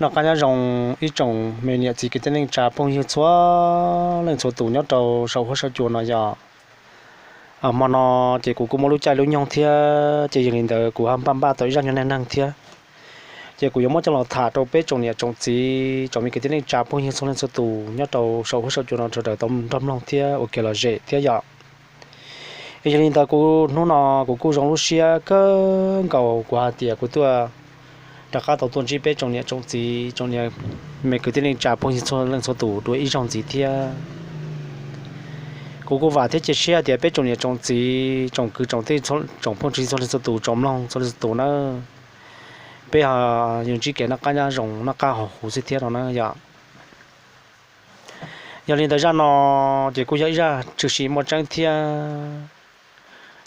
Noj qab nyob zoo ib tsoom me niam txiv kwv tij neej tsa phooj ywg txhua leej txhua tus nyob rau saum huab saum cua no yom. Hmo no ces kuv kuj muaj lub caij lub nyoog thiab ces yog li ntawd kuv ho npaj npaj tau ib zaj nyuag neej neeg thiab. Ces kuv yuav muab coj los tham rau peb tsoom niam tsoom txiv tsoom me kwv tij neej tsa phooj ywg txhua leej txhua tus nyob rau saum huab saum cua no sawv daws tau nrog mloog thiab ua kev lom zem thiab yom. Yog li ntawd kuv hnub no kuv kuj zoo lub siab kawg nkaus kuv hais tias kuv tuaj rov qab tau tuaj ntsib peb tsoom niam tsoom txiv tsoom niam me kwv tij neej tsa phooj ywg txhua leej txhua tus dua ib zaug ntxiv thiab. Kuv kuj vam thiab cia siab tias peb tsoom niam tsoom txiv tsoom kwv tsoom tij tsoom phooj ywg txhua leej txhua tus tsoom mloog txhua leej txhua tus na, peb ho yuav ntsib kev noj qab nyob zoo noj qab haus huv xwb thiab no na yom. Yog li ntawd zaj no ces kuj yog ib zaj tshwm sim muaj tseeb thiab.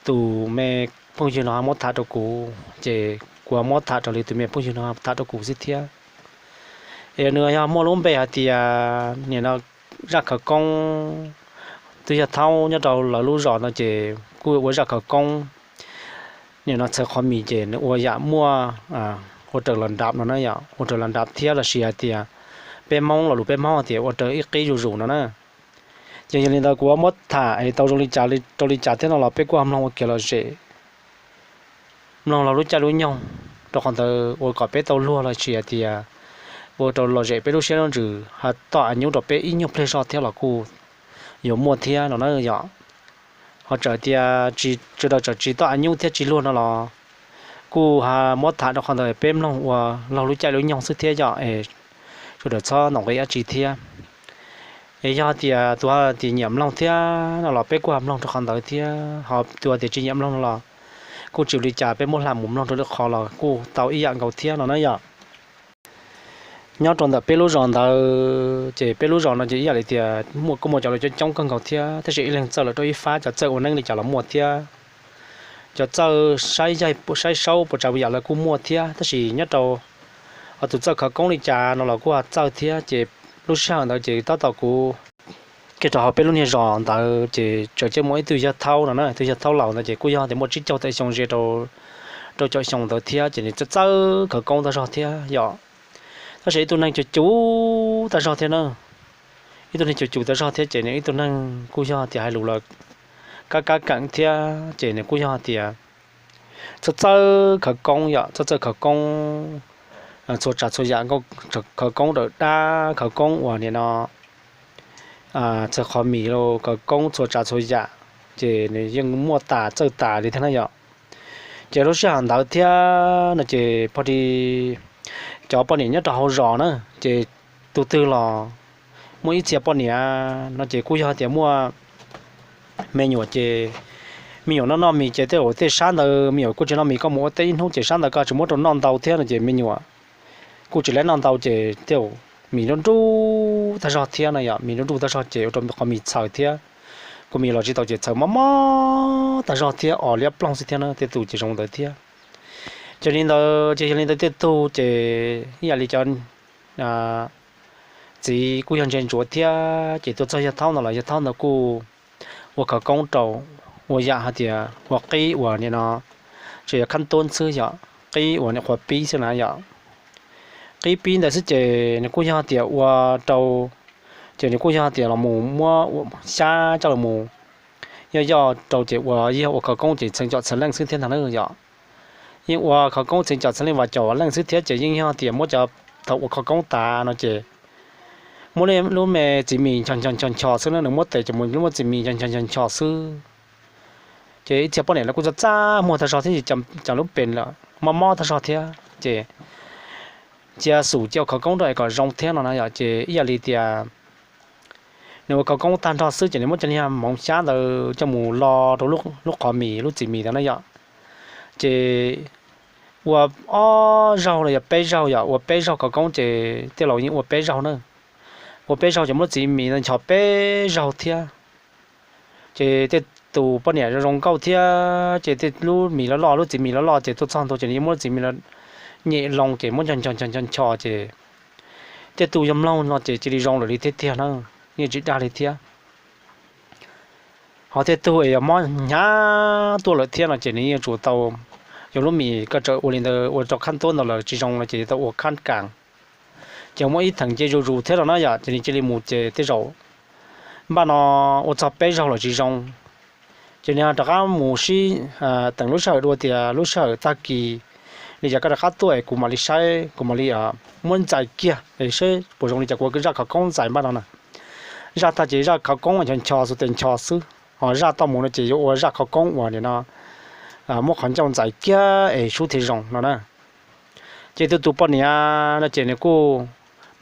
Tus me phooj ywg no muab tham rau kuv ces kuv muab tham raws li tus me phooj ywg no tham rau kuv xwb thiab. Es nws yog muaj lub npe hais tias nim no zaj khawv koob, twb yog thaum nyob rau lawv lub zos no ces kuj ua zaj khawv koob, nim no txhawv qhov mis ces nws ua yam muaj ua raws los nrab no na yom, ua raws los nrab thiab lossis hais tias peb Hmoob lo lus peb Hmoob hais tias ua raws ib qib zuj zus no na. Ces yog li ntawd kuv muab tham es tau zoo li cas rau li cas thiab no los peb kuj ho mloog ua kev lom zem, mloog laug lub caij lub nyoog, rau qhov ntawd ua kom peb tau luag lossis hais tias ua rau lom zem peb lub siab lub ntsws ho toj av nyub rau peb ib nyuag pliag zog thiab los kuj yuav muaj thiab no na yom. Ho txawm tias sawv daws txawm tsis toj av nyub thiab tsis luag no los kuj ho muab tham rau qhov ntawd peb mloog ua laug lub caij lub nyoog xwb thiab yom es sawv daws txhob ntaus nqi dab tsi thiab. Es yog tias tus tias nyiam mloog thiab no los peb kuj ho mloog rau qhov ntawd thiab, ho tus tias tsis nyiam mloog no los kuj tsis ua li cas, peb muab hla mus mloog rau lwm qhov los kuj tau ib yam nkaus thiab no na yom. Nyob rau ntawm peb lub zos ntawd ces peb lub zos no ces ib yam li tias muaj kuj muaj cov lus coob coob kawg nkaus thiab, tab sis ib leeg txawj lawm rau ib fab, cov txawj ua neeb li cas los muaj thiab. Cov txawj saib yaig saib saub puas tsav puas yam lawv kuj muaj thiab, tab sis nyob rau ho tus txawj khawv koob li cas no los kuj ho txawj thiab. Ces lub sij hawm ntawd ces tab tom kuv kiag rau hauv peb lub niag zos ntawd ces tseem muaj ib tug yawg thaub no na, tus yawg thaub laus ntawd ces kuj yog tias muaj tsib caug tawm xyoo ze rau rau caum xyoo ntawd thiab ces nws txawj txawj khawv koob tag zog thiab yom. Tab sis ib tug neeg cus cus tag zog thiab na, ib tug neeg cus cus tag zog thiab ces nws ib tug neeg kuj yog tias hais lus los kab kab keem thiab ces nws kuj yog tias txawj txawj khawv koob yom, txawj txawj khawv koob txhua tsav txhua yam, khawv koob daws dab, khawv koob uas nim no txhawv qhov mis los khawv koob txhua tsav txhua yam, ces nws yeej muaj tas txawj tas li thiab na yom. Ces lub sij hawm ntawd thiab no ces pog di cov poj niam nyob rau hauv zos na, ces tus twg los muaj ib txhia poj niam no ces kuj yog tias muaj me nyuam ces me nyuam noj noj mis ces tej zaum tej sab ntawd me nyuam kuj tsis noj mis, koj mus ua teb ib hnub ces sab ntawd koj tsis muab rau noj ntau thiab no ces me nyuam kuj tsis lab noj ntau ces tej zaum mis nruj nruj tag zog thiab no yom, mis nruj nruj tag zog ces ua rau qhov mis txhaws thiab, kuv mis los tsis tau ces txhaws mob mob tag zog thiab os liab ploog xwb thiab na, tej tus ces zoo ntawd thiab. Ces li ntawd ces yog li ntawd tej tug ces ib yam li cov txiv kuj yog ntse ntsuav thiab ces tuaj txog yawg thaub ntawd los yawg thaub ntawd kuj ua khawv koob rau, ua yam hais tias ua qib uas nim no tsuas yog khab tub xwb yom, qib uas nim qhuav pib xwb na yom. Qib pib ntawd xwb ces nws kuj yog tias ua rau, ces nws kuj yog tias los mus muab xyab coj los mus yoj yoj rau ces ua yog ua khawv koob ces txheem caum txheem leej xwb thiab ntag na yom. Yeej ua khawv koob txheem caum txheem leej, vas caum leej xwb thiab ces yeej yog tias muab cov thaum ua khawv koob tas no ces muab lub me txiv mis ncho ncho ncho ncho xwb na, nws muab tes ces mus lub me txiv mis ncho ncho ncho ncho xwb. Ces ib txhia poj niam lawv kuj txaj txaj muag tag zog thiab ces cas lub pes lawm mob mob tag zog thiab ces cia xum cia ua khawv koob rau es kom zoo thiab no na yom. Ces ib yam li tias nws ua khawv koob tag nrho xwb ces nws muab cov niag hmoov xyab ntawd coj mus lo rau lub qhov mis lub txiv mis ntawd na yom. Ces ua ob zaug los yog peb zaug yom, ua peb zaug khawv koob ces tej laus yeej ua peb zaug na. Ua peb zaug ces muab lub txiv mis ntawd ncho peb zaug thiab. Ces tej tus poj niam zoo zoo nkauj thiab ces tej lub mis loj loj, lub txiv mis loj loj ces tuaj txog ntua ces nws yeej muab lub txiv mis nyem loo ces muab ncho ncho ncho ncho ncho ces tej tus yog mloog no ces cia li zoo lawm li thiab tiag na, yeej tsis dag li thiab. Ho tej tug es yog mob hnyav tuaj lawm thiab no ces nws yeej yuav tsum tau, yog lub mis koj tseem ua li ntawd ua rau khab tuab ntawd lawm tsis zoo no ces yuav tau ua khab kas. ces muaj ib theem ces zuj zus thiab no na yom, ces nws cia li mus ces tej zaum npaj no ua txog peb zaug los tsis zoo. Ces nws rov qab mus sib teem lub sij hawm dua tias lub sij hawm tag kis li cas koj rov qab tuaj es kuv mam li saib, kuv mam li muab ntxais kiag es seb puas zoo li cas kuv ua zaj khawv koob ntxais npaj no na. Zaj tag ces zaj khawv koob ncho ncho xuas tes ncho xwb, ho zaj toj mus no ces yuav ua zaj khawv koob uas nim no muab qhov ncauj ntxais kiag es sub thiaj zoo no na. Ces tus tus poj niam no ces nws kuj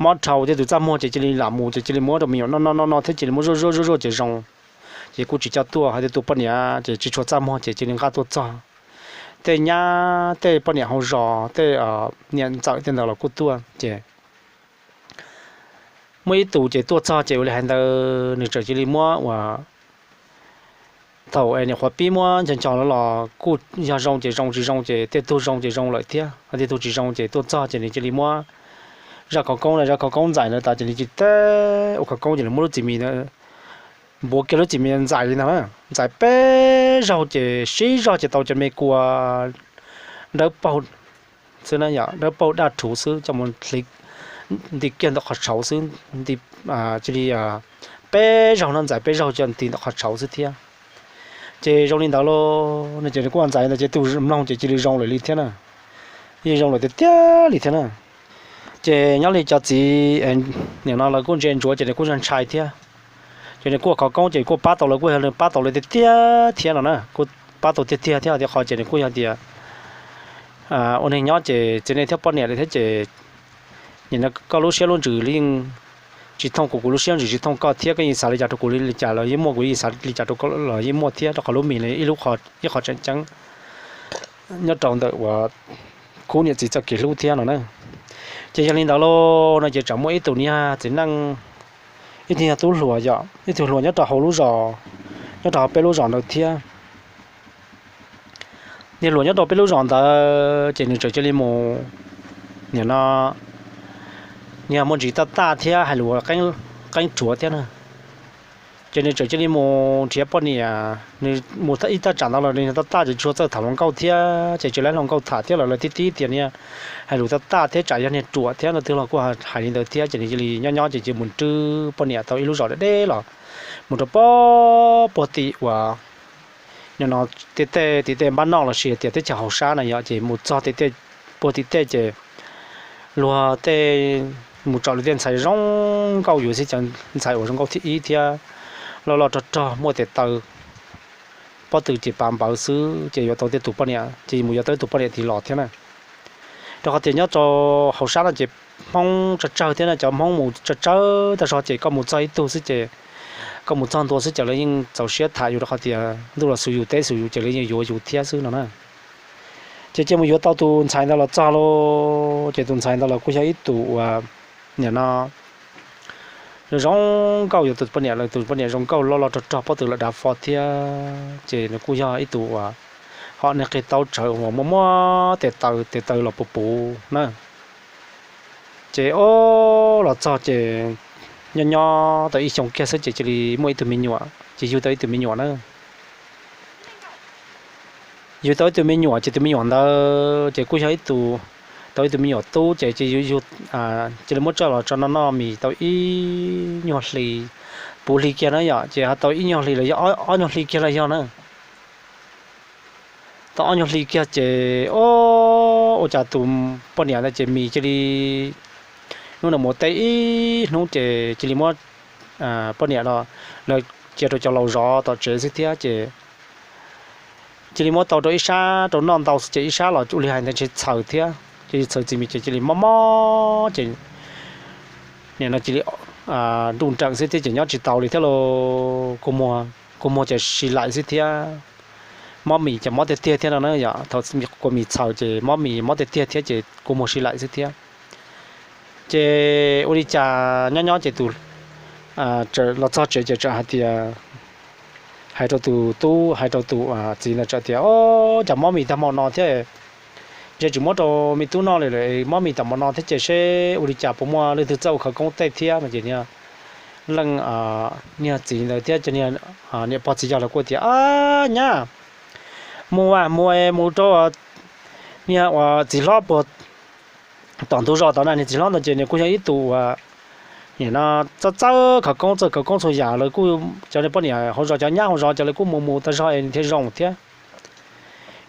mob dhau, ces tus txaj muag ces cia li lam mus ces cia li muab rau me nyuam noj noj noj noj thiab cia li muab zuaj zuaj zuaj zuaj ces zoo. Ces kuj tsis coj tuaj, hais tias tus poj niam ces tsis tshua txaj muag ces cia li nqa tuaj txog. Tej nyab tej poj niam hauv zos tej niam ntxawm tej ntawd los kuj tuaj ces muaj ib tus ces tuaj txog ces ua li hais ntawd nws txawm cia li muab uas thaum es niam qhuav pib muab ncho ncho los los kuj yog zoo ces zoo, tsis zoo ces tej tug zoo ces zoo lawm thiab, ho tej tug tsis zoo ces tuaj txog ces nws cia li muab zaj khawv koob na, zaj khawv koob ntxais ntawd tas ces nws cia li teb ua khawv koob ces nws muab lub txiv mis npuav kiag lub txiv mis ntxais li ntag na. Ntxais peb zaug ces sib zog ces tau cov me kua dawb paug xwb na, dawb paug daj rhuv xwb coj mus hliv nti kiag ntawm qhov tshauv xwb, nti cia li peb zaug no, ntxais peb zaug coj nti ntawm qhov tshauv xwb thiab. Ces zoo li ntawd los no ces nws kuj ntxais ntawd ces tus mloog ces cia li zoo lawm li thiab na, yeej zoo lawm tiag tiag li thiab na. Ces nyob li cov txiv nim no lawv kuj ntsia ntsuav ces nws kuj ntshai thiab. Ces nws kuj khawv koob ces kuj pab tau, lawv kuj yog pab tau lawv tiag tiag thiab no na, kuj pab tau tiag tiag thiab tias qhov ces nws kuj yog tias ua neeg nyob ces txiv neej thiab poj niam li thiab ces nim no koj lub siab lub ntsws li yeej tsis thooj kuv, kuv lub siab lub ntsws tsis thooj koj thiab, koj yeej xav li cas rau kuv li cas los yeej muaj, kuv yeej xav li cas rau koj los yeej muaj thiab, rau qhov lub mis ib lub, ib qho tseem ceeb nyob rau ntawm uas khub niam txiv txoj kev hlub thiab no na. Ces yog li ntawd lauj no ces tsam muaj ib tug niag txiv neej, ib tug niag tub hluas yom, ib tug hluas nyob rau hauv lub zos, nyob rau hauv peb lub zos ntawd thiab. Niag hluas nyob rau peb lub zos ntawd ces nws txawm cia li mus, nim no niag muaj ntsis taj taj thiab hais lus qeeb ruav thiab na. Ces nws txawm cia li mus nrhiav poj niam, nws mus ib thaj tsam ntawd los nws taj taj ces tsis txawj tham hluas nkauj thiab ces tsis laib hluas nkauj tham thiab los lawv tib tib tias niag hais lus taj taj thiab tsam yog niag ruam thiab no twg los kuj hais li ntawd thiab ces nws cia li nyob nyob ces cia li mus nrhiav poj niam tau ib lub zos deb deb los mus rau puag tim uas nim no tej tej tim tej npab noj los sis tias teb chaws hauv sab na yom, ces mus txog puag tim tej ces luag tej mus tsom luag tej ntxhais zoo nkauj yuav xib cov ntxhais uas zoo nkauj thib ib thiab loj loj rog rog muaj tes taw, pob tw ces pav npawv xwb ces yuav tau tej tus poj niam ces mus yuav tau tus poj niam tid los thiab na. Rau qhov tias nyob rau hauv sab no ces Hmoob tsawg tsawg thiab na, cov Hmoob mus tsawg tsawg tag zog ces koj mus txog ib tug xwb ces koj mus txog ntua xwb ces lawv yeej txaus siab tham yus rau qhov tias ntuj los xu yus teb xu yus ces lawv yeej yuav yus thiab xwb no na. Ces cia mus yuav tau tus ntxhais ntawd los txog lauj, ces tus ntxhais ntawd los kuj yog ib tus uas nim no zoo nkauj yuav tus poj niam lawm, tus poj niam zoo nkauj loj loj rog rog pob tw los dav fo thiab ces nws kuj yog ib tus uas ho niag qig taub tsawv uas muaj muaj tes taw, tes taw los puv puv na. Ces o los txog ces nyob nyob tau ib xyoo kiag xwb ces cia li muaj ib tug me nyuam ces yug tau ib tug me nyuam na. Yug tau ib tug me nyuam ces tus me nyuam ntawd ces kuj yog ib tug, tau ib tug me nyuam tub ces cia li muab coj los tso noj noj mis tau ib nyuag hli, puv hli kiag na yom, ces ho tau ib nyuag hli los yog ob nyuag hli kiag los yog na. Tau ob nyuag hli kiag ces o ua cas tus poj niam ntawd ces mis cia li, hnub no mus teb ib hnub ces cia li muab poj niam no lawv cia rau cov laus zov tom tsev xwb thiab ces cia li muab tau rau ib sab rau noj ntau xwb ces ib sab los ua li hais ntawd ntshe txhaws thiab ces txhaws txiv mis ces cia li mob mob ces nim no cia li nruj nreem xwb thiab ces nyob tsis tau li thiab lauj. Kua muag ces si laim xwb thiab, mob mis ces mob tiag tiag thiab no na yom, thaum kua mis txhaws ces mob mis mob tiag tiag thiab ces kua muag si laim xwb thiab. Ces ua li cas nyob nyob ces tus los txog tsev ces txawm hais tias, hais rau tus tub, hais rau tus txiv ntawd tias, o, cas mob mis tag hmo no thiab, ntshe tsis muab rau me tub noj li lawm, mob mis tag hmo no thiab ces seb ua li cas puas muaj leej twg txawj ua khawv koob tej thiab no ces niag leej niag txiv ntawd thiab niam pog txiv yawg lawv kuj tias, a, nyab, mus a, mus mus rau niag uas txiv hlob puag tom ntug zos tod na, niag txiv hlob ntawd ces nws kuj yog ib tug uas nim no txawj txawj khawv koob, txawj khawv koob txhua yam, lawv kuj cov poj niam hauv zos, cov nyab hauv zos, cov lawv kuj mus mus tag zog es nws thiaj zoo thiab.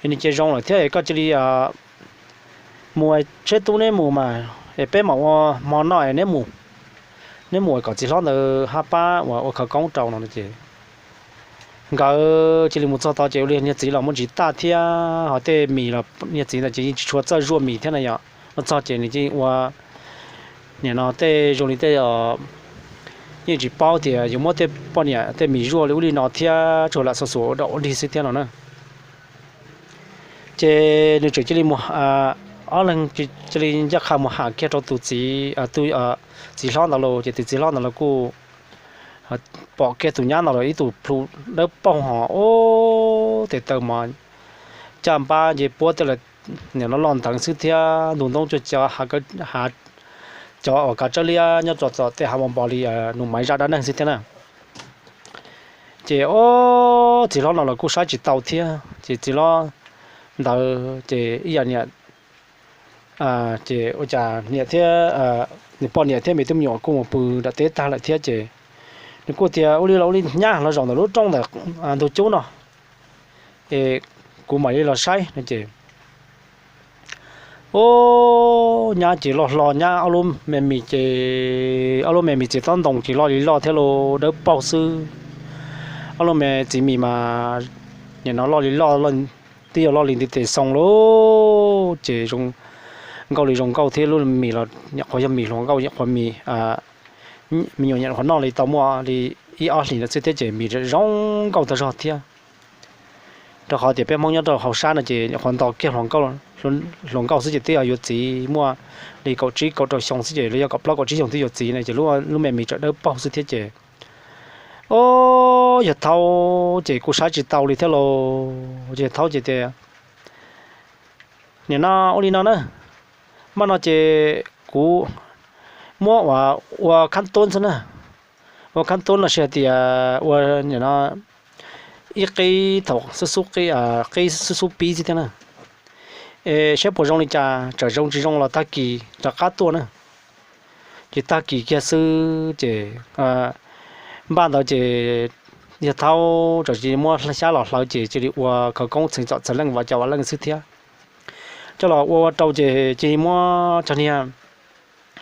Nws cia zoo lawm thiab, koj cia li mus, tsheb tub neb mus mas, es peb mam ua hmo noj es neb mus, neb mus kom txiv hlob ntawd hab pab uas ua khawv koob rau no ces nkawd cia li mus txog tod ces ua li niag txiv los muaj ntsis tag thiab, ho tej mis los niag txiv ntawd ces yeej tsis tshua txawj zuaj mis thiab na yom. Mus txog ces nws cia li ua nim no tej zoo li tej yeej tsis paub tias yuav muab tej poj niam tej mis zuaj li ub li no thiab, tsuas lam xuas xuas ua dog ua dig xwb thiab no na. Ces nws tseem cia li mus, ob leeg cia li ncaj qha mus ham kiag rau tus txiv, txiv hlob ntawd los ces tus txiv hlob ntawd los kuj pom kiag tus nyab ntawd los ib tug plhu dawb paug ho ub tes taw mas caj npab nce puab tej lawm, nim no loj nteev xwb thiab, ntug ntoob cuag cov, cov uas kav tsawb liab nyob rau tom tej hav npo npo li nus maiv zaj dab neeg xwb thiab na. Ces ob txiv hlob no los kuj saib tsis tau thiab, ces txiv hlob ntawd ces ib yam niam, ces ua cas niam thiab nws poj niam thiab me tub me nyuam kuj mus pw nram teb tag lawm thiab ces nws kuj tias ua li los ua li, nyab los zaum ntawm lub rooj ntawm ntug cub no es kuv mam li los saib no ces ub, nyab ces loj hlo, nyab ob lub me mis ces, ob lub me mis txiv tob ntoo ces loj li loj thiab los dawb paug xwb. Ob lub me txiv mis mas nim no loj li loj, twb yog loj li ntiv tes xoo lauj, ces zoo nkauj li zoo nkauj thiab, lub mis los nyuam qhuav yog mis hluas nkauj, nyuam qhuav mis, me nyuam nyuam qhuav noj li tau muaj li ib ob hlis ntawd xwb thiab ces mis zoo nkauj tag zog thiab. Rau qhov tias peb Hmoob nyob rau hauv sab no ces nyuam qhuav nto kiag hluas nkauj xwb ces twb yog yuav txiv muaj li kaum tsib kaum rau xyoo xwb ces, los yog kaum plaub kaum tsib xyoo twb yuav txiv no ces lub me mis tseem dawb paug xwb thiab ces, ub, yawg Thaub ces kuj saib tsis tau li thiab lauj. Yawg Thaub ces tias, nim no ua li no na, maj no ces kuv muab ua khab tub xwb na. Ua khab tub no tsis hais tias ua nim no ib qib thaum xub xub qib, qib xub xub pib xwb thiab na. Es saib puas zoo li cas, txawm zoo tsis zoo los tag kis rov qab tuaj na. Ces tag kis kiag xwb ces npaj ntawd ces yawg Thaub txawm cia li muab xyab los hlawv ces cia li ua khawv koob txheem txom txhia leej, vam cov vam leej xwb thiab. Coj los ua ua rau ces cia li muab cov niag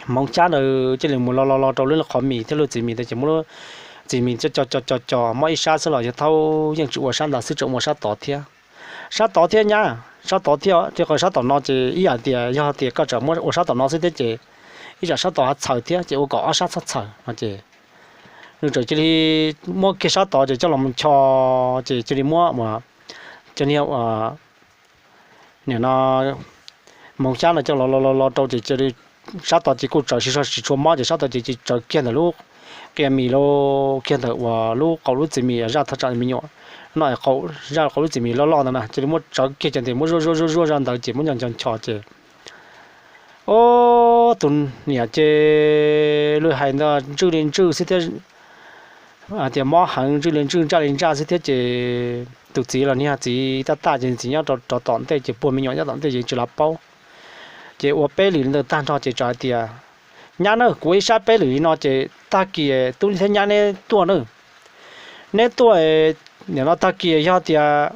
hmoov xyab ntawd cia li mus lo lo lo rau lub qhov mis thiab lub txiv mis ntawd ces muab lub txiv mis co co co co, muab ib sab xwb los yawg Thaub yeej tsis ua sab ntawd xwb, tseem ua sab tod thiab. Sab tod thiab nyab, sab tod thiab, rau qhov sab tom no ces ib yam tias yog tias koj tseem muab ua sab tom no xwb thiab ces ib tsam sab tod ho txhaws thiab ces ua kom ob sab txhob txhaws no ces nws txawm cia li muab kiag sab tod ces coj los mus ncho, ces cia li muab cov niag nim no hmoov xyab no coj los lo lo lo rau ces sab tod ces kuj tsawv tsis so tsis tshua mob ces sab tod ces cia li tsawv kiag ntawm lub qia mis los kiag ntawm uas lub qaum lub txiv mis zaj thaj tsam me nyuam no, zaj qaum lub txiv mis loj loj ntawd na, cia li muab tsawv kiag ces ntes muab zuaj zuaj zuaj zuaj zaj ntawd ces muab ncho ncho ncho ces ub, tus niam ces lawv hais ntawd ntswj li ntswj xwb thiab, tias mob heev ntswj li ntswj ntsaj li ntsaj xwb thiab ces tus txiv los niag txiv tab taj ces txiv nyob rov tom ntej ces puag me nyuam nyob tom ntej ces tsis los paub. Ces ua peb lwm li ntawd tag nrho ces txawm hais tias, nyab na, kuv ua ib sab peb lwm li no ces tag kis tub thiab nyab neb tuaj na. Neb tuaj, nim no tag kis yog tias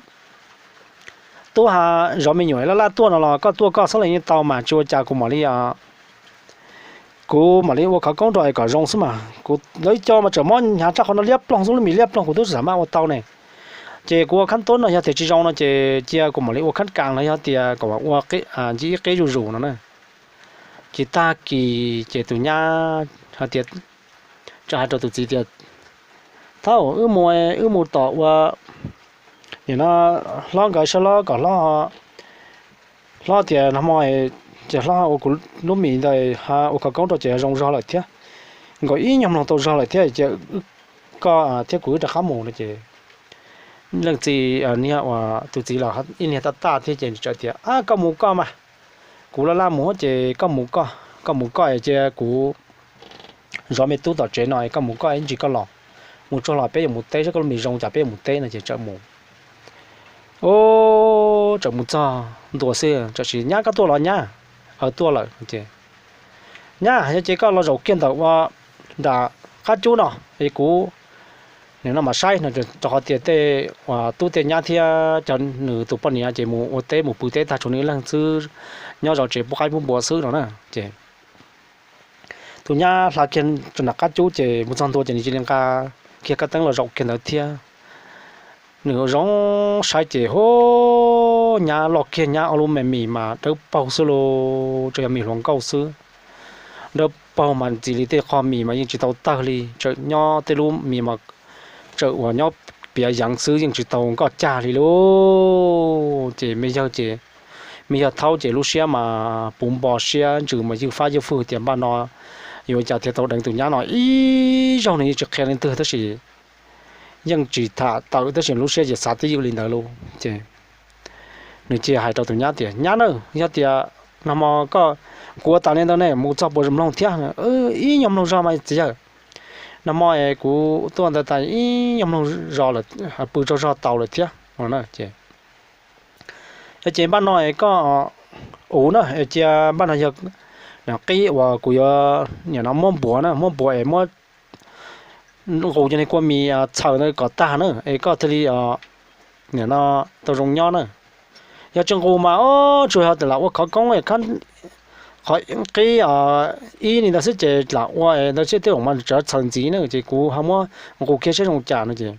tub ha zov me nyuam laj laj tuaj no los koj tuaj koj xwb los yeej tau mas tsis ua cas, kuv mam li kuv mam li ua khawv koob rau es kom zoo xwb mas kuv lawv cov mas tseem mob hnyav raj qhov no liab ploog xwb, lub mis liab ploog kuv twb tsis xam maj ua tau ne. Ces kuv ua khab tub no yog tias tsis zoo no ces cia kuv mam li ua khab kas los yog tias kom ua ncig ib qib zuj zus no na. Ces tag kis ces tus nyab hais tias, txawm hais rau tus txiv tias, thaum wb mus, wb mus tom ua, nim no hlob nkawd sab hlob kom hlob, hlob tias nag hmo ces hlob ua kuv lub mis ntawd ua khawv koob rau ces zoo zog lawm thiab, nkaus ib nyuag mloog tau zog lawm thiab ces koj thiab kuv wb rov qab mus no ces leej txiv, niag uas tus txiv los ib niag tab taj thiab ces txawm tias, ab, koj mus koj mas, kuv laj laj mus ces koj mus koj, koj mus koj es cia kuv zov me tub tom tsev no es koj mus koj ib ntsis koj los, mus tsuag los peb yuav mus teb, saib koj lub mis zoo cas peb yuav mus teb no ces txawm mus. Ub, txawm mus txog ntua xwb txawm tias, nyab, koj tuaj los nyab? Aw, tuaj lawm no ces Nyab, yog ces koj los zaum kiag ntawm ua nram qab cub no es kuv nim no mam saib no. Rau qhov tias tej uas tub tej nyab thiab cov nws tus poj niam ces mus ua teb mus pw teb tag, tshuav nws ib leeg xwb nyob zov tsev pub qaib pub npua xwb no na. Ces tus nyab hla kiag rau nram qab cub ces mus txog ntua ces nws cia li nqa kiag kab teeb los zaum kiag ntawd thiab. Nws zoo saib ces hu, nyab loj kiag, nyab ob lub me mis mas dawb paug xwb lauj, tsuas yog mis hluas nkauj xwb. Dawb paug mas ntxim li tej qho mis mas yeej tsis tau tawg li, tseem nyob tej lub mis mas tseem uas nyob piav yeev xwb, yeej tsis tau nkoj cag li lauj. Ces me yawg ces, me yawg thaub ces lub siab mas puv npo siab ntsws mas ywj fab ywj fwj tias npaj no yuav cas thiaj tau deev tus nyab no. Ib zaug nws yeej tsis qhia leej twg tab sis yeej tsis tham tawm tab sis lub siab ces xav twb ywj li ntawd lauj. Ces nws cia hais rau tus nyab tias, Nyab na, yog tias nag hmo koj, kuv ua tas li ntawd ne, mus txog puas mloog thiab? Ib nyuag mloog zog mas txiv yawg, nag hmo es kuv tuaj ntawd tas ib nyuag mloog zog lawm, pw tsaug zog tau lawm thiab. Ces yog ces npaj no es koj, ua na, es cia npaj no yog qib uas kuv yuav nim no muab npuav na, muab npuav es muab nqus cov niag kua mis txhaws ntawd kom tag na es koj thiaj li nim no tau zoo nyob na. Yog tsis nqus mas ob tsuas yog lam ua khov koob, qhov qib ib li ntawd xwb ces lam ua ntawd xwb, tej zaum mas tseem txhaws ntxiv na, ces kuv ho muab nqus kiag saib zoo cas no. Ces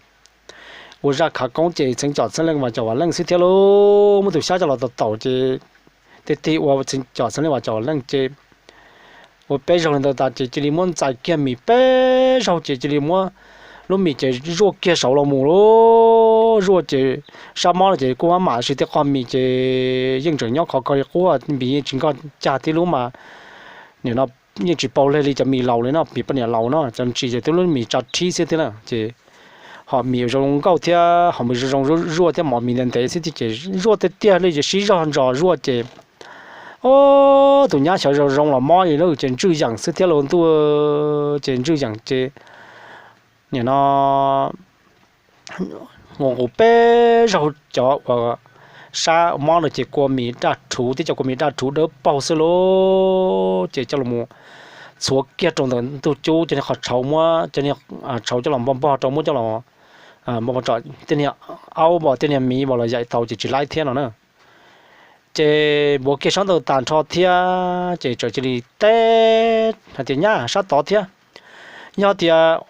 ua zaj khov koob ces txheev com txheev leej vas com vam leej xwb thiab lauj, muab tus xyab coj los taus taus ces tig tig ua txheev com txheev leej vas com vam leej ces ua peb zaug li ntawd tas ces cia li muab ntxais kiag mis peb zaug ces cia li muab lub mis ces zuaj kiag saud los mus lauj. Zuaj ces sab mob no ces kuj maj mam siv tej qho mis ces yeej tseem nyob khov kho li qub, mis yeej tsis nkoj cag tib lub mas nim no yeej tsis paub leg li cov mis laus li no, mis poj niam laus no, cov ntsis ces twb lub mis tsa rhib xwb thiab na. Ces ho mis zoo nkauj thiab ho mis zoo zuaj thiab mov mis ntev ntev xwb thiab ces zuaj tiag tiag li ces sib zog ntsos zuaj ces, o, tus nyab xyov zoo zoo los mob li lawm ces ntswj yeem xwb thiab lauj ntuj. Ces ntswj yeem ces nim no nqus nqus peb zaug cov uas sab mob no ces kua mis daj rhuv thiab, cov kua mis daj rhuv dawb paug xwb lauj. Ces coj los txhuav kiag rau ntawm ntug cub, cov niag qhov tshauv muab cov niag tshauv coj los npog npog rau, muab coj los npog npog rau tej niag aub npog tej niag miv npog los yaim tau ces tsis laib thiab no na. Ces npuav kiag sab ntawd tas nrho thiab ces txawm cia li teb hais tias, Nyab, sab tod thiab. Yog tias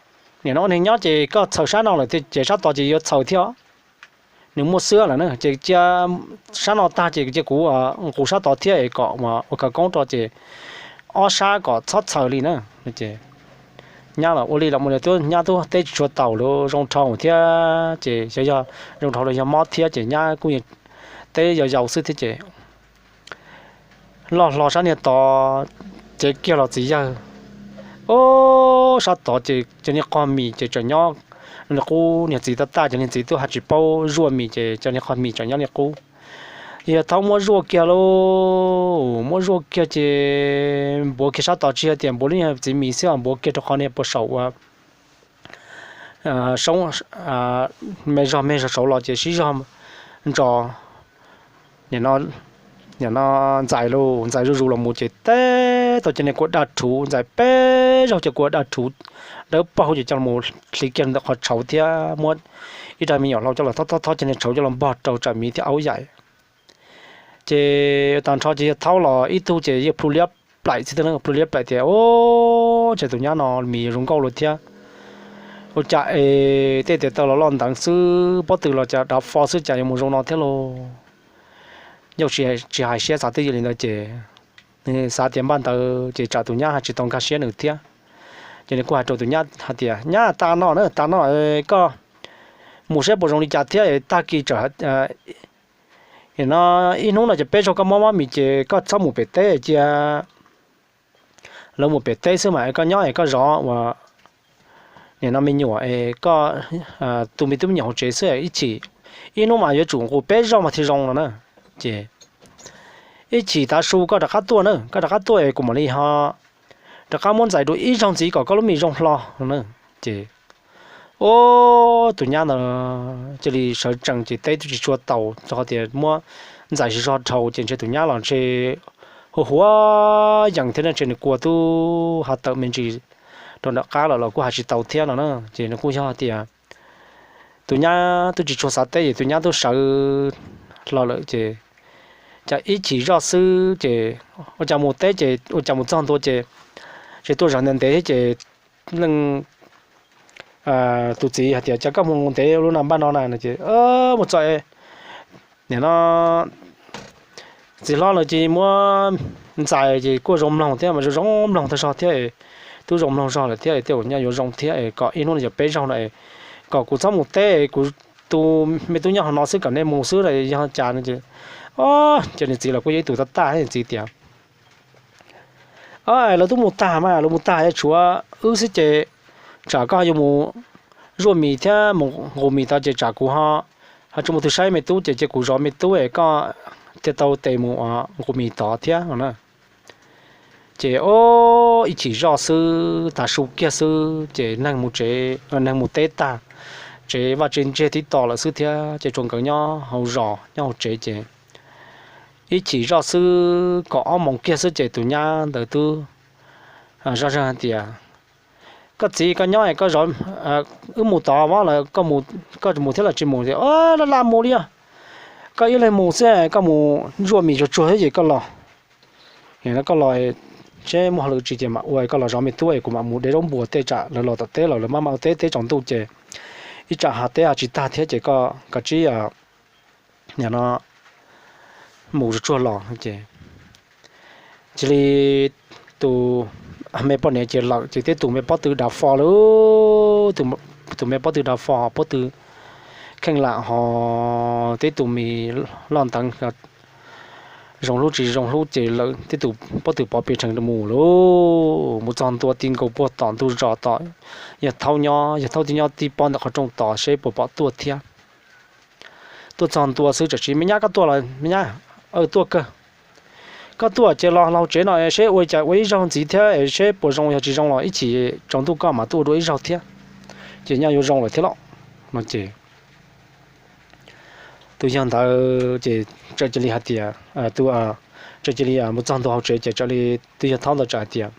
nim no ua neeg nyob ces koj txhaws sab no lawm ces sab tod ces yuav txhaws thiab. Nws muaj xwb lawm na, ces cia sab no tag ces cia kuv nqus sab tod thiab es kom ua khawv koob rau ces ob sab kom txhob txhaws li na. Nyab los ua li los mus, nyab twb teb tsis tshua taus li, zoo dhau thiab ces xyov yog zoo dhau los yog mob thiab ces nyab kuj teb yau yau xwb thiab ces loj hlo sab niag tod, cev kiag los txiv yawg, o, sab tod ces cov niag qho mis ces tseem nyob li qub, niag txiv tab taj, cov niag txiv twb ho tsis paub zuaj mis ces cov niag qho mis tseem nyob li qub. Yawg thaub muab zuaj kiag lauj, muab zuaj kiag ces npuav kiag sab tod, tsis yog tias npuav lub niag txiv mis xwb, npuav kiag rau qhov niag puas saum ua soob me zog me zog saud los ces sib zog ntsos nim no ntxais lauj, ntxais zuj zus los mus ces teb tau cov niag kua daj rhuv, ntxais peb zaug cov kua daj rhuv dawb paug ces coj los hliv kiag ntawm qhov tshauv thiab muab ib rab me nyuam hlau coj los thob thob thob cov niag tshauv coj los npog rau tsam miv thiab aub yaim. Ces tag nrho ces yawg thaub los ib tug ces yeej plhu liab plaim xwb, plhu liab plaim tias, Ub, ces tus nyab no mis zoo nkauj lawm thiab. Ua cas es tej tes taw los loj nteev xwb, pob tw los cas dav fo xwb cas yuav mus zoo no thiab lauj. Yawg tsis hais siab xav twj ywm li ntawd ces nws xav tias npaj ntawd ces tsam tus nyab tsis tau nkag siab nws thiab. Ces nws kuj hais rau tus nyab hais tias, Nyab, tas no na, tas no koj mus saib puas zoo li cas thiab, tag kis tsam no ib hnub no ces peb zaug koj mob mob mis ces koj txhob mus pem teb, cia lawv mus pem teb xwb mas koj nyob es koj zov ua nim no me nyuam es koj tu me tub me nyuam hauv tsev xwb, ib chim ib hnub mas yuav tsum nqus peb zaug mas thiaj zoo no na. Ces ib chim tav su koj rov qab tuaj na, koj rov qab tuaj es kuv mam li ho rov qab muab ntxais dua ib zaug ntxiv kom koj lub mis zoo hlo no na. Ces ub, tus nyab ntawd cia li sawv tsees ces teb twb tsis tshua taus, rau qhov tias muab ntxais zog dhau ces ntshe tus nyab los ntshe hu huav yees thiab ne, ces nws kua tub hav tawm me ntsis rau nram qab lawm los kuj hais tsis tau thiab no na. Ces nws kuj yog tias tus nyab twb tsis tshua xav teb ces tus nyab twb sawv hlo lawm ces, cas ib chim zoj xwb ces ua cas mus teb ces ua cas mus txog ntua ces, ces tuaj zov ntev ntev thiab ces leej tus txiv hais tias, Cas koj mus ntev lub no npaj no na? Ces mus txog, nim no txiv hlob lawv ces muab ntxais ces kuj zoo mloog thiab mas zoo zoo mloog tag zog thiab, twb zoo mloog zog lawm thiab, tej zaum nyaj yuav zoo thiab, kom ib hnub no yog peb zaug no, kom kuv txhob mus teb, kuv tus me tub nyob hauv no xwb, kom nej mus xwb yog cas no. Ces, o, ces nws txiv los kuj yog ib tug tab taj, nws txiv tias, Lawv twb mus tag mas, lawv mus tag es tshuav wb xwb ces tsam koj yuav mus zuaj mis thiab mus nqus mis tod ces tsam kuv ho tsis muaj tus saib me tub ces cia kuv zov me tub es koj thiaj tau tes mus nqus mis tod thiab no na. Ces o, ib chim zoj xwb, tav su kiag xwb ces neeg mus tsev, neeg mus teb tag, tsev vaj tsev ntseg tib to lawm xwb thiab ces tsuas nkawd nyob hauv zos nyob hauv tsev ces ib chim zoj xwb kaum ob moos kiag xwb ces tus nyab ntawd twb zoj zeeg hais tias, Koj txiv, koj nyob es koj zov, wb mus tod vab lawm, koj mus thiab los tsis mus? Tias, Laj laj mus li os, koj ib leeg mus xwb, koj mus zuaj mis tsuag tsuag thiab ces koj los. Koj los seb muaj hauj lwm tsis ces mam ua, koj los zov me tub es kuv mam mus de zaub npua tej tsam lawv los tom teb los lawv maj mam ua teb, teb tsaus ntuj ces ib tsam hav teb ho tsis tag thiab ces koj kav tsij no mus tsuag tsuag los ces cia li tus me poj niam ces lawm ces tib tug me pob tw dav fo lawm, tus me pob tw dav fo ho pob tw kheej lam ho tib tug mis loj nteev zoo hlub tsis zoo hlub ces lawm tib tug pob tw pov pes rhees mus lauj. Mus txog ntua ti nkaus puag tom ntug zos tom yawg Thaub nyob, yawg Thaub twb nyob tib pob ntawm qhov rooj tos seb puas pom tuaj thiab. Tuaj txog ntua xwb tsam sis, Me nyab, koj tuaj los me nyab? Tuaj kawg. Koj tuaj ces los hauv tsev no seb ua li cas ua ib zaug ntxiv thiab es seb puas zoo, yog tsis zoo los ib chim tsaus ntuj koj mam tuaj ua dua ib zaug thiab, ces nyaj yuav zoo lawm thiab lauj no ces tus yawg ntawd ces txawm cia li hais tias, tus, txawm cia li mus txog ntua hauv tsev ces txawm li tus yawg Thaub ntawd txawm hais tias,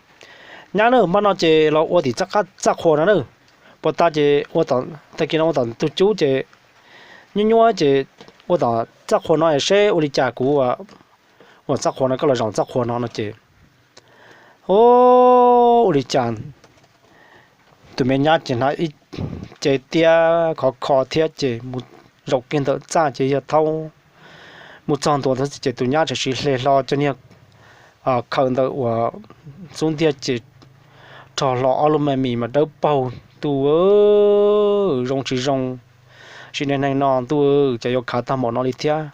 Nyab na, npaj no ces los ua tim txaj qhuas no na, puas tas ces ua, tag kis no ua tom ntug cub ces nyuaj nyuaj ces ua tom txaj qhuas no seb ua li cas kuv ua txaj qhuas no, koj los zaum txaj qhuas no no ces, o, ua li cas tus me nyab ces hnav ib ce tiab khov kho thiab ces mus zaum kiag ntawm txaj ces yawg Thaub mus txog ntua ces tus nyab txawm cia li hle hlo cov niag khaws ntawm uas xub ntiag ces rho hlo ob lub me mis mas dawb paug, ntuj, zoo tsis zoo, sim neej neeg no ntuj, cas yuav khav tag npaum no li thiab.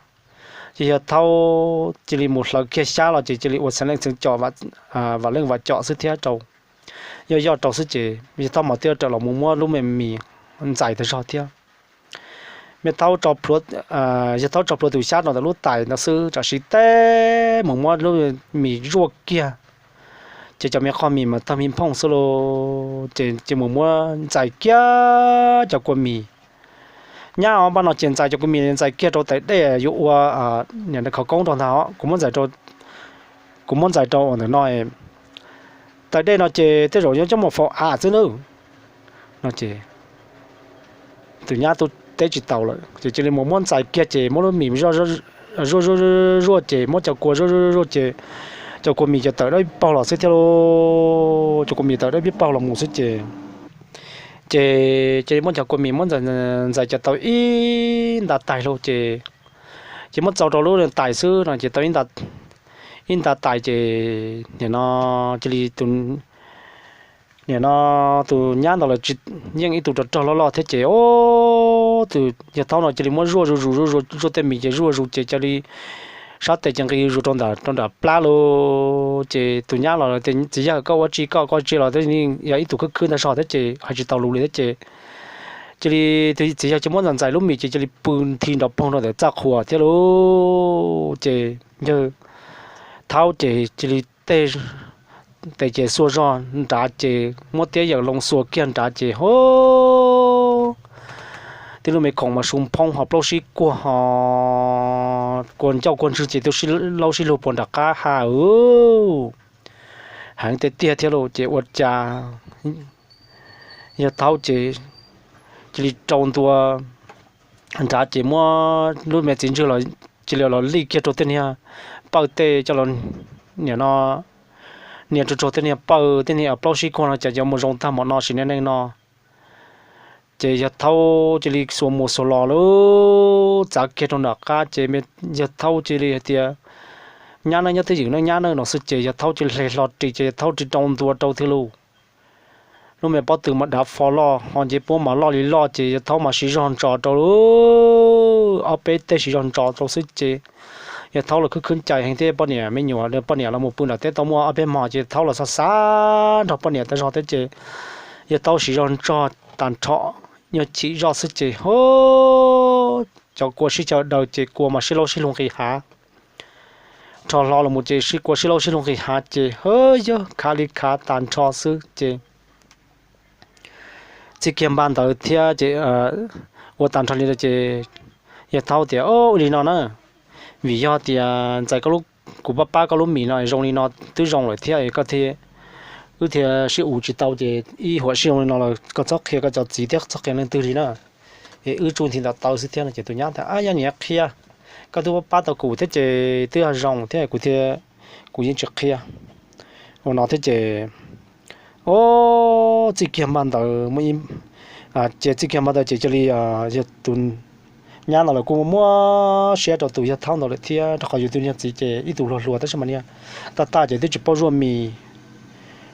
Ces yawg Thaub cia li mus hlawv kiag xyab los ces cia li ua txheev leej txheev com, vam leej vam com xwb thiab rau, yoj yoj rau xwb ces yawg Thaub mas thiaj raws los mus muab lub me mis ntxais tag zog thiab. Me Thaub, yawg Thaub tso plhuav tus xyab rau ntawm lub tais ntawd xwb tsam sis teb mus muab lub mis zuaj kiag ces cov me qho mis mas tawg mi phooj xwb lauj. Ces cia mus muab ntxais kiag cov kua mis. Nyab, o, npaj no ces ntxais cov kua mis ntxais kiag rau tais dej yuav ua khawv koob rau ntag. Kuv muab ntxais rau, kuv muab ntxais rau uas ntawm no, tais dej no ces tej zaum yuav coj mus faus av xwb nawb no ces tus nyab twb teb tsis taus lawm ces cia li mus muab ntxais kiag ces muab lub mis zuaj zuaj zuaj ces muab cov kua zuaj zuaj zuaj ces cov kua mis ces tawm dawb paug los xwb thiab lauj. Cov kua mis tawm dawb paug los mus xwb ces, ces cia li muab cov kua mis muab ntxais, ntxais ces tau ib nta tais lauj ces, ces muab txaus rau lub tais xwb no ces tau ib nta tais ces nim no cia li tus, nim no tus nyab ntawd los tsis yeej ib tug rog rog loj loj thiab ces, o, tus yawg Thaub no cia li muab zuaj zuj zus zuj zus zuaj tej mis ces zuaj zus ces cia li sab tes ces nqis zus rau ntawm, rau nram plab lauj. Ces tus nyab los tias, Txiv yawg, koj ua tsi, koj ua tsi los twb yog ib tug khwb khwb ntag zog thiab ces hais tsis tau lus li thiab ces cia li, txiv yawg cia muab ntxais ntxais lub mis ces cia li pw nthi nrov poog rau ntawm txaj qhua thiab lauj. Ces yawg Thaub ces cia li tej tes ces xuas zog nrad ces muab tiab yawm loo xuas kiag nrad ces ho tib lub me khoom mas su phoob ho plaub sib kuag ho kua ncauj kua ntswg ces twb sib laub sib lug puag nram qab ha. Heev tiag tiag thiab lauj, ces ua cas yawg Thaub ces cia li rau ntua nrad ces muab lub me txiv ntswg los cia li los lij kiag rau tej niag pawj tej coj los, nim no nias rau rau tej niag pawj tej niag plaub sib kuag no cas yuav mus zoo tag npaum no sim neej no. Ces yawg Thaub cia li xuas mus xuas los lub txav kiag rau nram qab ces yawg Thaub cia li hais tias, nyab nawb, nyob twj ywm nawb nyab nawb no xwb ces yawg Thaub cia li hle hlo ris ces yawg Thaub cia li rau ntua rau twg lauj. Lub me pob tw mas dav fo loj ho nce puab mas loj li loj ces yawg Thaub mas siv zog ntsos rau lauj, ob peb teg siv zog ntsos rau xwb ces yawg Thaub los khwb khwb cai heev thiab poj niam me nyuam, poj niam los mus pw nram teb tau muaj ob peb hmo ces yawg Thaub los xav xav nrog poj niam tas zog thiab ces yawg Thaub siv zog ntsos tag nrho, nyuag chim zoj xwb ces ho cov kua sib caw daws ces kua mas sib laub sib lug nqis hav. Rho hlo los mus ces sib kua sib laub sib lug nqis hav ces ha yawg khav li khav tag nrho xwb ces txij kiag npaj ntawd thiab ces ua tag nrho li ntawd ces yawg Thaub tias, ua li no na, vim yog tias ntxais kuv pab pab koj lub mis no zoo li no twb zoo lawm thiab koj thiaj, wb thiaj sib ua tsis tau ces ib huam sib zoo li no los koj txhob qhia koj cov txiv thiab txhob qhia leej twg li na, es wb tsuj nthi ntawm taw xwb thiab no ces tus nyab tias, ab yog niam qhia, koj twb pab pab tau kuv thiab ces twb yog zoo thiab kuv thiaj, kuv yeej tsis qhia. Ua no thiab ces o, txij kiag npaj ntawd ces txij kiag npaj ntawd ces cia li yog tus nyab no los kuj muab siab rau tus yawg Thaub ntawd lawm thiab rau qhov yus tus niag txiv ces ib tug hluas hluas tab sis mas niag tag tag ces twb tsis paub zuaj mis,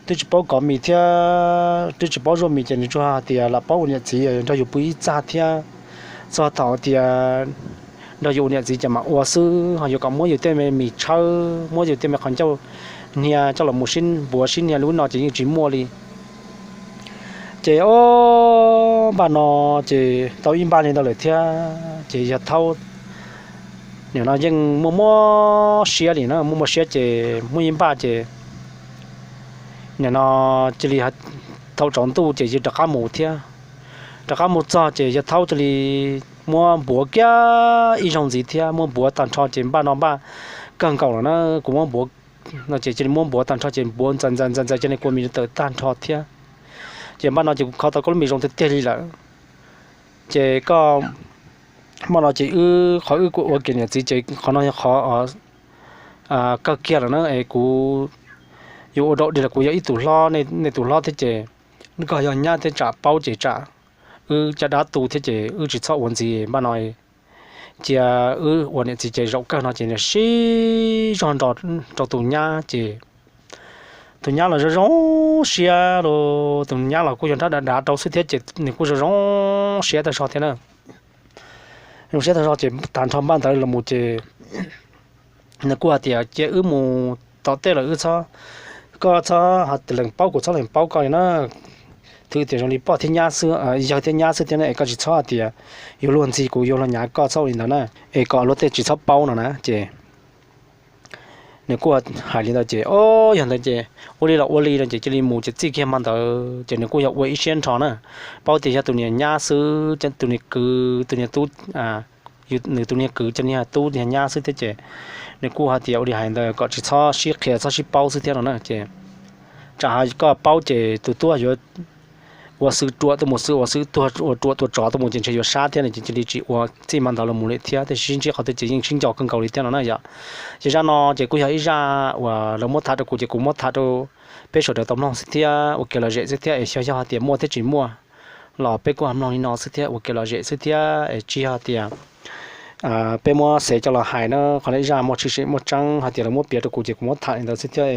twb tsis paub kov mis thiab twb tsis paub zuaj mis ces nws tsuas hais tias lam paub ua niam txiv nrog yus pw ib txaj thiab txog thaum tias nrog yus ua niam txiv ces mam ua xwb ho yuav kom muab yus tej me mis tshawb muab yus tej me qhov ncauj hnia coj los mus sib npuav sib hnia lub no ces yeej tsis muaj li. Ces o, npaj no ces tau ib npaj li ntawd lawm thiab ces yawg Thaub nim no yeej muaj muaj siab li na, muaj muaj siab ces muaj ib npaj ces nim no cia li thaum tsaus ntuj ces yawg rov qab mus thiab. Rov qab mus txog ces yawg Thaub cia li muab npuav kiag ib zaug ntxiv thiab muab npuav tag nrho ces npaj no npaj kawg nkaus lawm na, kuv muab npuav no ces cia li muab npuav tag nrho ces npuav ntxaws ntxaws ntxaws ntxaws cia li kua mis tawm tag nrho thiab. Ces npaj no ces kuv kho tau koj lub mis zoo tiag tiag li lawm. Ces koj, npaj no ces wb qhov wb ua kev niam txiv ces qhov no yog qhov kawg kiag lawm na es kuv yuav ua dau dig los kuv yog ib tug hlob, nej tus hlob thiab ces koj yog nyab thiab tsam paub ces tsam wb caj dab tu thiab ces wb tsis txhob ua ntxiv npaj no. Cia wb ua niam txiv ces zaum kawg no ces nws sib zog nrog rau tus nyab ces tus nyab los zoo zoo siab los, tus nyab los kuj yog nrab dav dav rau xwb thiab ces nws kuj zoo zoo siab tag zog thiab na. Zoo siab tag zog ces tag nrho npaj ntawd los mus ces nws kuj hais tias cia wb mus tom tej lawm wb txhob, koj txhob lees paub kuv txhob lees paub koj li na. Twb tias zoo li poj thiab nyab xwb, yawg thiab nyab xwb thiab na es koj tsis txhob hais tias yuav luag ntxhi kuv yuav luag nyav koj txhob ua li ntawd na, es kom luag tej tsis txhob paub no na ces nws kuj hais li ntawd ces o, yog ntawd ces ua li los ua li no ces cia li mus ces txij kiag npaj ntawd ces nws kuj yog ua ib siab nrho na, paub tias yog tus niag nyab xwb, tus niag kwv tus niag tub, nws tus niag kwv cov niag tub niag nyab xwb thiab ces nws kuj hais tias ua li hais ntawd kom tsis txhob sib qhia txhob sib paub xwb thiab no na ces tsam koj paub ces tus tub yuav ua xwb ruam tuaj mus xwb, ua xwb tuag ua ruam tua tsov tuaj mus ces ntshe yuav sab thiab no ces cia li tsis ua txij npaj ntawd los mus li thiab. Tiam sis sib ntsib qhov twg ces yeej sib nco kawg nkaus li thiab no na yom. Ces zaj no ces kuj yog ib zaj uas lawv muab tham rau kuv ces kuv muab tham rau peb sawv daws tau mloog xwb thiab ua kev lom zem xwb thiab es xyov yog hais tias muaj thiab tsis muaj los peb kuj ho mloog li no xwb thiab ua kev lom zem xwb thiab es tsis yog tias peb muab xev coj los hais na, qhov no ib zaj muaj tshwm sim muaj tseeb hais tias lawv muab piav rau kuv ces kuv muab tham li ntawd xwb thiab.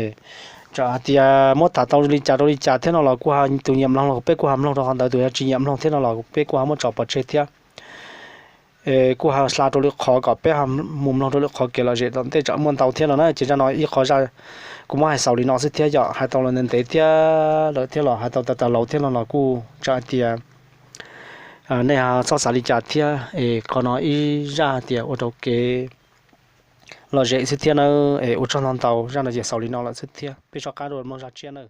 Tsam hais tias muab tham tau li cas rau li cas thiab no los kuj tus nyiam mloog los peb kuj ho mloog rau qhov ntawd, tus tsis nyiam mloog thiab no los peb kuj ho muab tso pov tseg thiab. Es kuj ho hla rau lwm qhov kom peb mus mloog rau lwm qhov kev lom zem tom ntej tsam muaj ntau thiab no na. Ces zaj no ib qho zaj kuv muab hais xaus li no xwb thiab yom, hais tau los ntev ntev thiab lawm thiab los hais tau tas tas laus thiab no los kuj tsam hais tias nej txhob xav li cas thiab es qhov no ib zaj hais tias ua rau kev lom zem xwb thiab na. Es ua tsaug ntau ntau, zaj no ces xaus li no lawm xwb thiab peb soj qab dua mloog zaj tshiab na.